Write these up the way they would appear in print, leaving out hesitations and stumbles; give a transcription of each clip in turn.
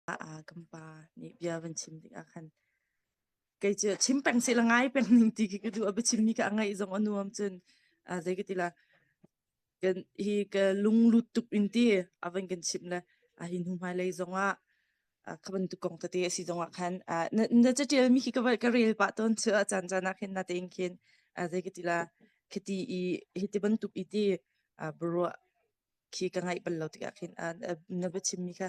Kan pa nih bia van chim tikah khan kei cu chim peng seh la ngai peng ning ti khi ka duh. A biachimmi kha a ngaih zong a nuam cun zei ka ti la kan hi ka lunglut tuk in ti a van kan chimh le a hi hnu hmailei zong ah kha bantuk kong tete a si zong ah khan na, na catialmi khi ka ka rel pah tawn cu a caan caan ah khin na tein khin zei ka ti la khiti i hi ti bantuk i ti biaruah khi ka ngaih bal lo tikah khin na biachimmi kha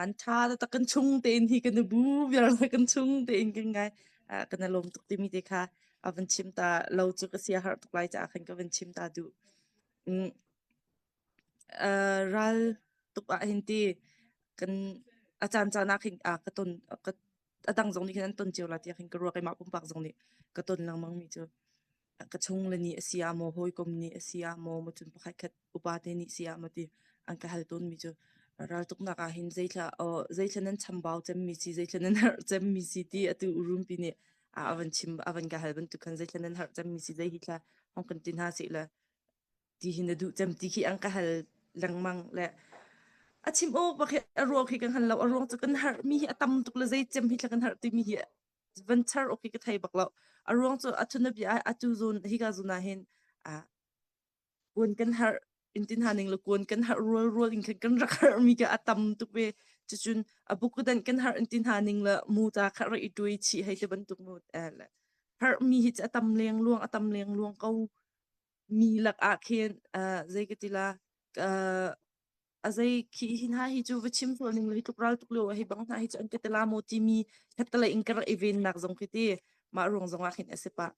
an ṭha taktak kan chung tein hi kan i bu viar kan chung tein kan ngai kan i lawm tuk timi te kha a van chim ta lo cu ka sia har tuk lai caah khan ka van chim ta duh. Mm, ral tuk ah hin ti kan a caan caan ah khin ka ton ka a dang zong nih khin an ton cio la tiah khin ka ruak i mah pumpak zong nih ka ton lengmang mi cu ka chung le nih a si ah maw hawikom nih a si ah maw cun pakhat khat upa te nih si ah maw ti an ka hal tawn mi cu raltuknak ah hin zeithla zeithla nan chambau cemmi si zeithla nan harh cemmi si ti atu urumpi nih a van chim a van ka hal bantuk khan zeithla nan harh cemmi si zei hi thla hong kan ti hna sih le ti hi na duh cem ti khi an ka hal lengmang le a chim awk bak hi a ruak hi kan hal lo a ruang cu kan harh mi hi a tam tuk le zei cem hi thla kan harh timi hi van char awk hi ka thei bak lo. A ruang cu a thunabia atu zun hika zun ah hin kuan kan harh in tin ha ning le kuan kan harh rual rual in khan kan rak harh mi ka a tam tuk ve. Cucun a bukudan kan harh in tin ha ning le mu ta kha rak i tuai chi hei te bantuk mu harh mi hi a tam leng luang a tam leng luang ko mi lak ah khin zei ka ti la a zei khi hi hna hi cu va chim sual ning hi tluk ral tuk lio ah hi bang hna hi cu an ka tela maw timi khattelei in ka rak i vennak zong khi ti mah ruang zong ah khin a si pah.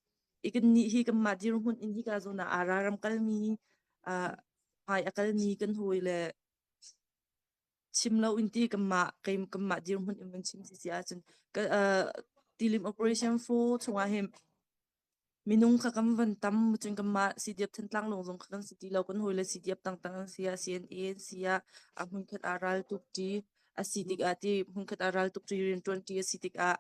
I kan nih hi kanmah dirhmun in hika zawn ah aa ram kalmi hmai a kalmi kan hawi le chim lo in ti kanmah kei kanmah dirhmun in van chim si si ahcun tilim operation 4 chungah hin Minung kha kan van tam cun kanmah CDF Thantlang lawng zong kha kan si ti lo. Kan hawile CDF tangtang an si ah, CNA an si ah, a hmunkhat ah ral tuk ṭi a si tikah ti hmunkhat ah ral tuk ṭi rianṭuan ṭi a si tikah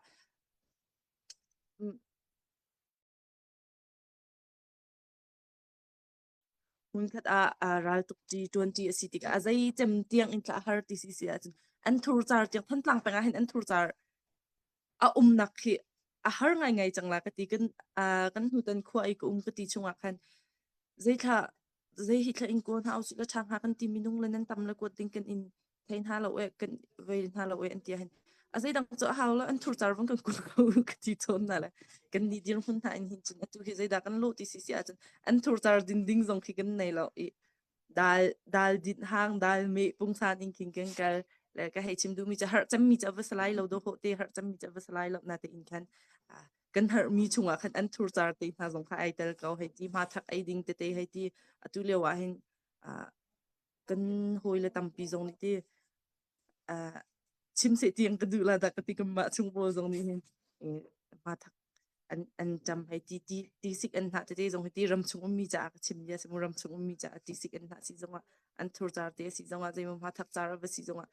hmunkhat ah ral tuk ṭi ṭuan ṭi a si tikah a zei cem tiang in tlah har ti si si ahcun an thurcar tiang Thantlang peng ah hin an thurcar a umnak khi a har ngaingai cang la ka ti. Kan kan hnutan khua i ka um ka ti chungah khan zeithla zei hi thla in kawl hna usih la ṭha hnga kan ti minung le nan tam le kuat ding kan in thei hna lo e kan vei hna lo e an ti hin a zeidang cu a hau lo an thur car vang kan kul ko ka ti tawn na le kan ni dirhmun hna in hin cun atu hi zeidah kan lawh ti si si ahcun an thur car din ding zong khi kan nei lo i dal dal din hang dal me pungsan in king kan kal le ka hei chim duhmi cu harh cemmi cu a va salai lo do ho te harh cemmi cu a va salai lo na te in khan kan harhmi chungah khan an thur car te hna zong kha ai tel ko hei ti hma thak ei ding tete hei ti atu lio ah hin kan hawile tampi zong nih ti chim seh tiang ka duh la dah ka ti kan mah chung pawl zong nih hin hma thak an an cam hei ti ti ti sik an hnah tete zong hi ti ram chung ummi caah ka chim bia si mu ram chung ummi caah ti sik an hnah si zongah an thur car te si zongah zeimaw hma thak car va si zongah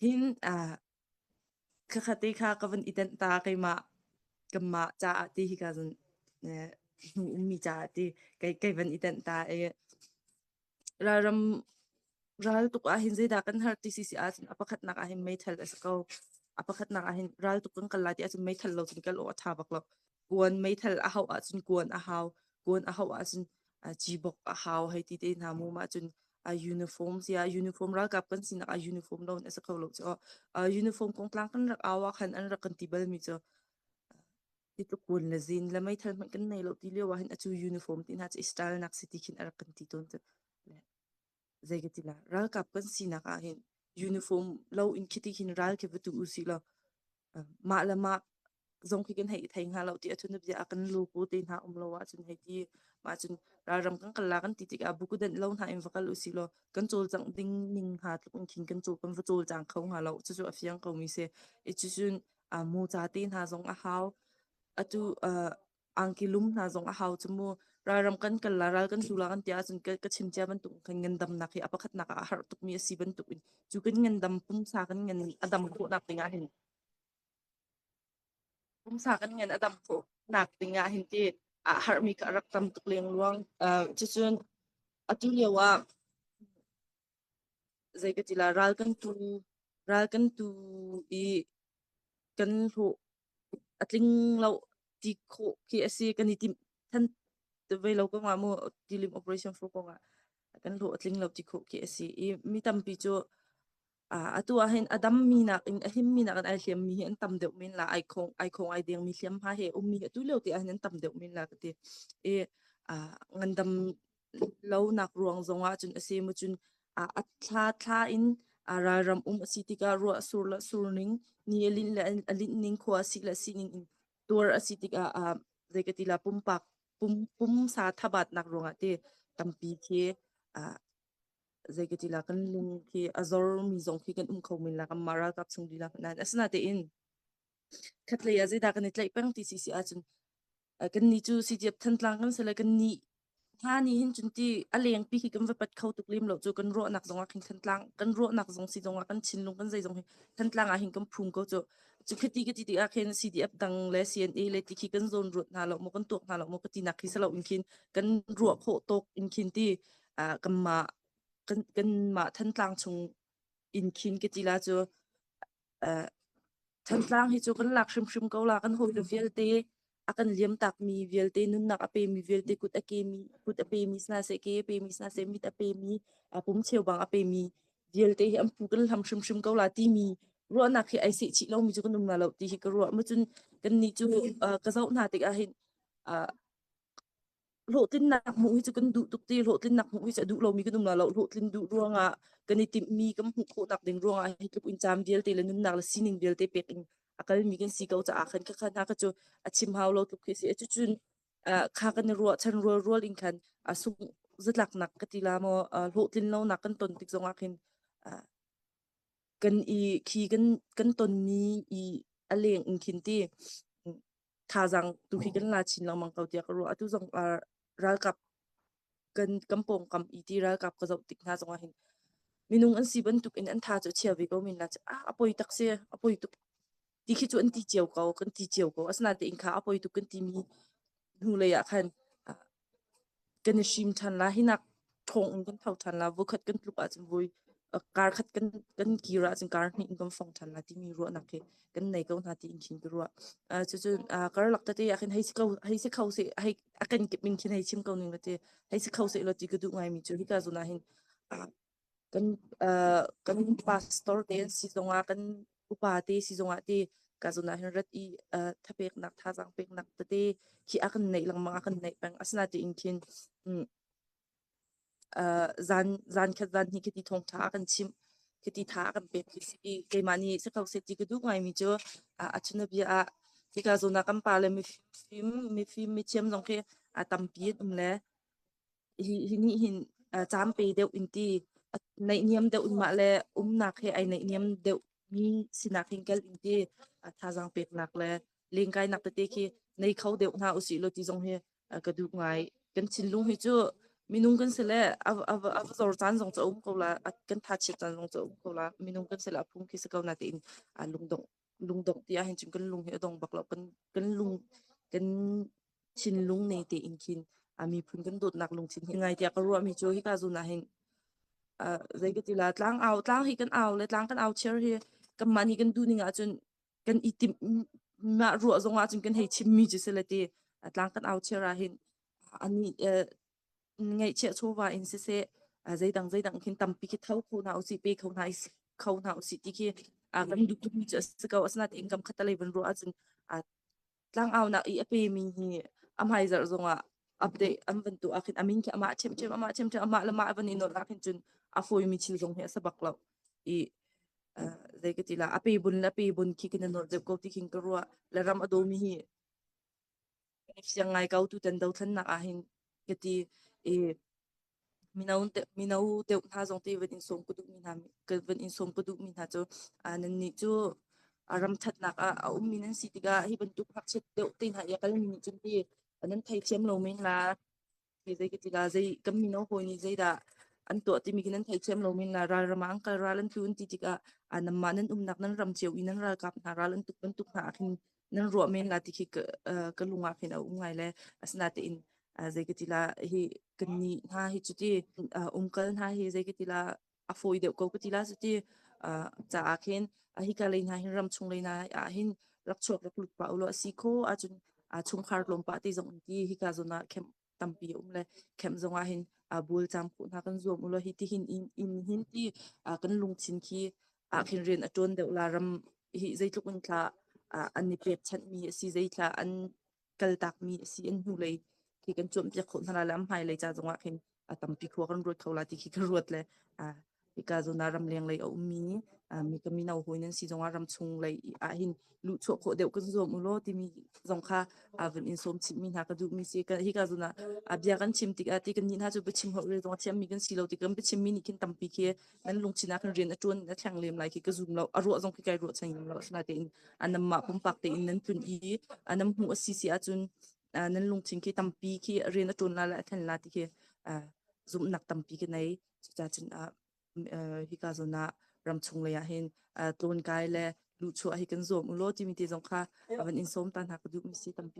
hin khakha te kha ka van i tenh ta keimah kanmah caah ti hi ka zun hnu ummi caah ti kei kei van i tenh ta i Ralram raltuk ahhin zeidah kan har ti sisi ahcun a pakhatnak ahhin meithal a si ko. A pakhatnak ahhin raltuk kan kal lai ti ahcun meithal lo cun kal awk a ṭha bak lo. Kuan meithal a hauh ahcun kuan a hau. Kuan a hauh ahcun cibawk a hau hei ti te hna mu. Mah cun uniform sia uniform ralkap kan sinak ah uniform lo in a si kho lo cu. Uniform kong tlang kan rak au ah khan an rak kan ti balmi cu Hi tluk kun le zin le meithal hmanh kan nei lo ti lio ah hin acu uniform ti hna cu style nak si ti khin a rak kan ti tawn cu. Zei ka ti la ralkap kan sinak ah hin uniform lo in khiti khin ral khi va tu u si law mah le mah zong khi kan hei thei hnga lo ti athun bia kan logo te hna um lo ahcun hei ti mah cun ralram kan kal la kan ti tikah bukudan lo hna in va kal u si law kan cawlcangh ding ning hnga tluk in khin kan cawl kan va cawlcang kho hnga lo cucu a fiang ko mi si i cucun muca te hna zong a hau. Atu angki lum hna zong a hau cu mu. Ralram kan kal la ral kan tu la kan ti ahcun ka chim cia bantuk kan ngandamnak hi a pakhatnak ah a har tukmi a si bantuk in cu kan ngandam pumsa kan ngan a dam khawhnak ding ah hin pumsa kan ngan a dam khawhnak ding ah hin ti a harmi ka rak tam tuk leng luang. Cucun atu lio ah zei ka ti la ral kan tu ral kan tu. i kan hlawh a tling lo ti khawh khi a si. Kan i timh than ve lo kong ah mu tilim operation for kong ah kan hlawh a tling lo ti khawh khi a si i mi tampi cu atu ah hin a dammi nakin a himmi nakin ai hliammi hi an tam deuh men la, ai khong ai khong ai dengmi hliamhma he ummi hi atu lio te ah hin an tam deuh men la ka ti. I ngandam lonak ruang zong ah cun a si mu cun a thla thla in ralram um a si tikah ruah sur le sur ning ni a linh le a linh ning khua a sik le si ning in tuar a si tikah zei ka ti la pumpak pum pumsa thabatnak ruangah te tampi khi zei ka ti la kan lung khi a zor mi zong khi kan um kho men la kan mah ralkap chung lila nain asinatein khatlei ah zeidah kan i tlaih peng ti si si ahcun kannih cu CDF Thantlang kan si le kannih hna nih hin cun ti a lengpi khi kan va pat kho tuk lem lo cu kan ruahnak zong ah khin Thantlang kan ruahnak zong si zong ah kan thinlung kan zei zong hi Thantlang ah hin kan phum ko cu. Cu khati ka ti tikah khin CDF dang le CNA le ti khi kan zawn ruat hna lo maw kan tuak hna lo maw ka tinak khi si lo in khin kan ruah khawh tawk in khin ti kanmah kan kanmah Thantlang chung in khin ka ti la cu. Thantlang hi cu kan lak hrimhrim ko la. Kan hawile vialte a kan liam takmi vialte nunnak a pemi vialte kut a kemi kut a pemi sna seh ke a pemi sna seh mit a pemi a pum cheubang a pemi vialte hi an pu kan hlam hrimhrim ko la timi ruahnak hi ai seh chih lomi cu kan um na lo ti hi ka ruah. Ma cun kan nih cu ka zoh hna tikah hin hlawhtlinnak hmuh hi cu kan duh tuk ti hlawhtlinnak hmuh hi cu a duh lomi kan um la lo. Hlawhtlin duh ruangah kan i timhmi kan hmuh khawhnak ding ruangah hi tluk in caan vialte le nunnak le sining vialte pek in a kalmi kan si ko caah khan khakha hna kha cu a chim hau lo tluk khi si. Cucun kha kan i ruahchan rual rual in khan a sung zatlaknak ka ti la maw hlawhtlin lonak kan ton tik zongah khin kan i khi kan kan tonmi i a leng in khin ti thazaang tu khi kan la chin lengmang ko tiah ka ruah. Atu zong ralkap kan kan pawngkam i ti ralkap ka zoh tik hna zong ah hin minung an si bantuk in an tha cu chia ve ko min la cu ah a poi tak si a poi tuk ti khi cu an ti cio ko kan ti cio ko. Asinain kha a poi tuk kan timi hnu lei ah khan kan i hrim ṭhan la. Hinak ṭhawng in kan tho ṭhan la. Voikhat kan tluk ahcun voi kar khat kan kan kir ahcun kar hnih in kan fong ṭhan la timi ruahnak khi kan nei ko hna tiin khin ka ruah. Cucun karlak tete ah khin hei si ko hei si kho seh hei a kan kip in khin hei chim ko ning la ti hei si kho seh law ti ka duh ngaimi cu hika zawn ah hin kan kan pastor te an si zongah kan upa te si zongah te ka zawn ah hin rat i thapeknak thazaang peknak tete khi a kan neih lengmang a kan neih peng. Asinain khin zan zan khat zan hnih khiti thawngṭha a kan chimh khiti tha a kan pek khi si i keimah nih si kho seh ti ka duh ngaimi cu a chunabia ah hika zawn ah kan pa le mifim mifim mithiam zong khi a tampi an um le hi hi nih hin caan pe deuh in ti naihniam deuh in mah le umnak he ai naihniam deuh mi sinak hin kal in ti thazaang peknak le lengkainak tete khi nei kho deuh hna usih law ti zong hi ka duh ngai. Kan thinlung hi cu minung kan si le a a a va zor caan zong cu a um ko la kan tha chiat caan zong cu a um ko la. Minung kan si le a phung khi si ko na tiin lungdongh lungdongh ti ahhin cun kan lung hi a dong bak lo. Kan kan lung kan thinlung ne tein khin a miphun kan dawtnak lungthin hi ngai tiah ka ruahmi cu hika zawn ah hin zei ka ti la tlang au tlang hi kan au le tlang kan au chiar hi kanmah nih kan duh ning ahcun kan i timh mah ruah zong ahcun kan hei chimmi cu si le ti tlang kan au chiar ah hin ani ngaihchiah chawva in siseh zeidang zeidang khin tampi khi tho kho hna usih pe kho hna kho hna usih ti khi kan duh tukmi cu a si ko. Asinain kam khat lei van ruah ahcun tlangaunak i a pemi hi a hmaizarh zongah update an van tuah ah khin a min khi amah ṭhiamṭhiam amah ṭhiamṭhiam amah le mah van i nolh ah khin cun a fawimi thil zong hi a si bak lo i zei ka ti la a pe bun le a pe bun khi kan i nolh deuh ko ti khin ka ruah le ram a dawmi hi siang ngai ko tutan dothlennak ah hin ka ti i mino mino deuh hna zong te van in sawm ka duhmi hna ka van in sawm ka duhmi hna cu nannih cu ram thatnak ah a ummi nan si tikah hi bantuk ngakchia deuh te hna i a kalmi nih cun ti nan theithiam lo men la zei ka ti la zei kan mino hawi nih zeidah an tuah timi khi nan theithiam lo men la. Ralram ah an kal ral an tlu an ti tikah nanmah nan umnak nan ram cio i nan ralkap hna ral an tuk bantuk hna ah khin nan ruah men la ti khi ka, ka lung ah khin a um ngai le asinain zei ka ti la hi kannih hna hi cuti umkal hna hi zei ka ti la a fawi deuh ko ka ti la cuti. Caah khin hika lei hna hin ramchung lei hna ah hin rak chuak rak lut pah ulaw a si kho ahcun chungkhar tlawm pah ti zong in ti hika zawn ah camp tampi a um le camp zong ah hin bualcam khawh hna kan zuam ulaw hi tihin inn hin ti kan lungthin khi ah khin rian a ṭuan deuh la ram hi zeitluk in thla an i pekchanhmi a si zeithla an kaltakmi a si an hnulei khi kan cuanhpiak khawh hna lai le an hmailei ca zongah khin a tampi khua kan ruat kho la ti khi ka ruat le hika zawn ah ramleng lei a ummi mi ka mino hawi nan si zongah ramchung lei ah hin luhchuah khawh deuh kan zuam u law timi zong kha vun in sawm chihmi hna ka duhmi si. Hika zawn ah bia kan chim tikah ti kan nih hna cu biachim holh rel zong a thiammi kan si lo ti kan biachimmi nih khin tampi khi nan lungthin ah khin rian a ṭuan a thleng lem lai khi ka zum lo a ruah zong khi kai ruah chang lo asinain anamah pumpak tein nan tlun i nan hmuh a si si ahcun nan lungthin khi tampi khi rian a ṭuan la le a thlen la ti khi zumhnak tampi ka nei. Cucaah cun hika zawn ah ramchung lei ah hin tlawnkai le luhchuah hi kan zuam u law timi te zong kha van in sawm ta hna ka duhmi si tampi.